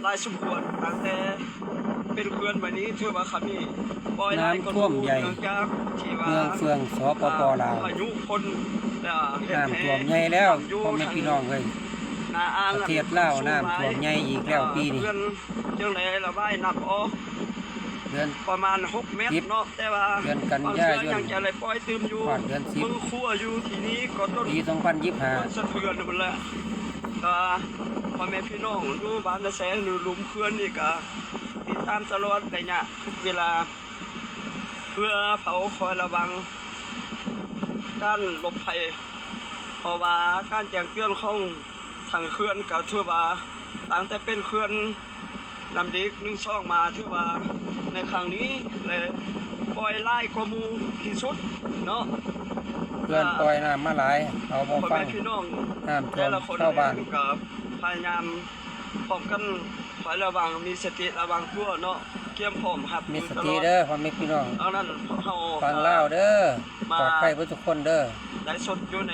ຫຼາຍສົມຄວນ. ຕັ້ງແຕ່ເປັນເຂື່ອນມານີ້ ຖືວ່າຂະມີ ບໍ່ໄດ້ ນ້ຳຖ້ວມໃຫຍ່ ເນື່ອງຈາກທີ່ວ່າ ເມືອງເຟືອງ ສປປ ລາວ ພາຍຸຝົນ ແລ້ວເຮັດ ນ້ຳ ໃຫ້ ຖ້ວມໃຫຍ່ແລ້ວ ຢູ່ ພໍ່ແມ່ພີ່ນ້ອງເອີຍ ໜ້າອ່າງ ປະເທດລາວ ນ້ຳຖ້ວມໃຫຍ່ອີກແລ້ວປີນີ້ ເຂື່ອນຈຶ່ງໄດ້ລະບາຍນ້ຳອອກ ເດືອນ ປະມານຫົກແມັດ ສິບ ເນາະ ແຕ່ວ່າ ເດືອນກັນຍາຍົນ ບາງເທື່ອຍັງຈະໄດ້ປ່ອຍຕື່ມຢູ່ ຮອດເດືອນສິບ ເບິ່ງຄົວຢູ່ທີ່ນີ້ກໍຕົ້ນ ປີສອງພັນຊາວຫ້າ ຕົ້ນສະເທືອນໝົດແລ້ວ. ກໍພໍ່ແມ່ພີ່ນ້ອງຢູ່ບ້ານນາແຊ ຫຼື ລຸ່ມເຂື່ອນນີ້ ກໍຕິດຕາມຕະຫຼອດໄລຍະທຸກເວລາ ເພື່ອເຝົ້າຄອຍລະວັງການຫຼົບໄພ ເພາະວ່າການແຈ້ງເຕືອນຂອງທາງເຂື່ອນ ກໍຖືວ່າຕັ້ງແຕ່ເປັນເຂື່ອນ ນ້ຳດິກ ໜຶ່ງສອງ ມາ ຖືວ່າໃນຄັ້ງນີ້ແຫຼະ ປ່ອຍຫຼາຍກວ່າໝູ່ທີ່ສຸດເນາະ ເຂື່ອນປ່ອຍນ້ຳມາຫຼາຍ ເຮົາບໍ່ຟັງ ພໍ່ແມ່ພີ່ນ້ອງ ນ້ຳຖ້ວມ ແຕ່ລະຄົນ ຊາວບ້ານ ກໍພະຍາຍາມພ້ອມກັນຄອຍລະວັງ ມີສະຕິລະວັງຕົວເນາະ ກຽມພ້ອມຮັບມືຕະຫຼອດ ມີສະຕິເດີ ພໍ່ແມ່ພີ່ນ້ອງ ເອົານັ້ນ ເຮົາ ຝັ່ງລາວເດີ ມາ ປອດໄພເບິດທຸກຄົນເດີ ໄລຟ໌ສົດຢູ່ໃນ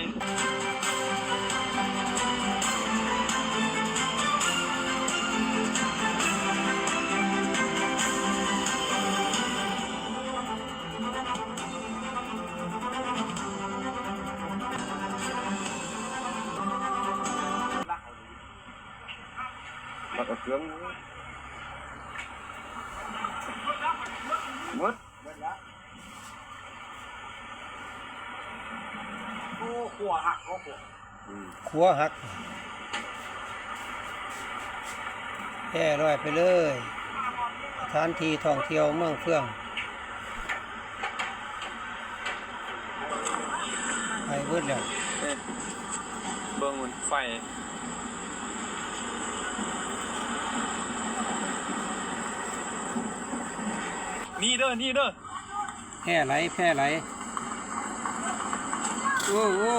ລັກເອົາເຄື່ອງ ໝົດ ໝົດແລ້ວ ໂອ້ ຂົວຫັກ ໂອ້ ຂົວ ອືມ ຂົວຫັກ ແພລອຍໄປເລີຍ ສະຖານທີ່ທ່ອງທ່ຽວເມືອງເຟືອງ ໄປເບິດແລ້ວ ເອີ ເບິ່ງມັນໄຟ ນີ້ເດີ ນີ້ເດີ ແພໄຫຼ ແພໄຫຼ ໂອ້ ໂອ້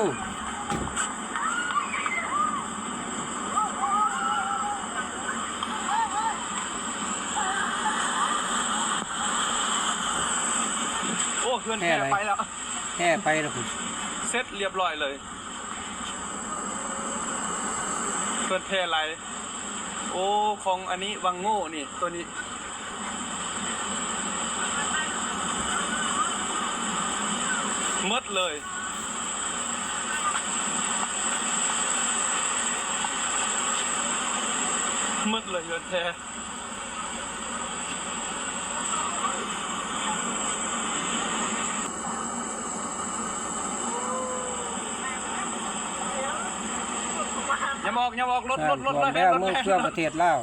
ໂອ້ ເຮືອນແພໄຫຼ ແພໄປແລ້ວ ແພໄປແລ້ວພຸ້ນ ເສັດລຽບລ້ອຍເລີຍ ເຮືອນແພໄຫຼ. ໂອ້ ຂອງອັນນີ້ວັງໂງ່ນີ້ ໂຕນີ້ ໝົດເລີຍ ໝົດເລີຍເຮືອນແພ ຢ່າມາອອກ ຢ່າມາອອກ ລົດ ລົດ ລົດ ເມືອງເຟືອງ ປະເທດລາວ.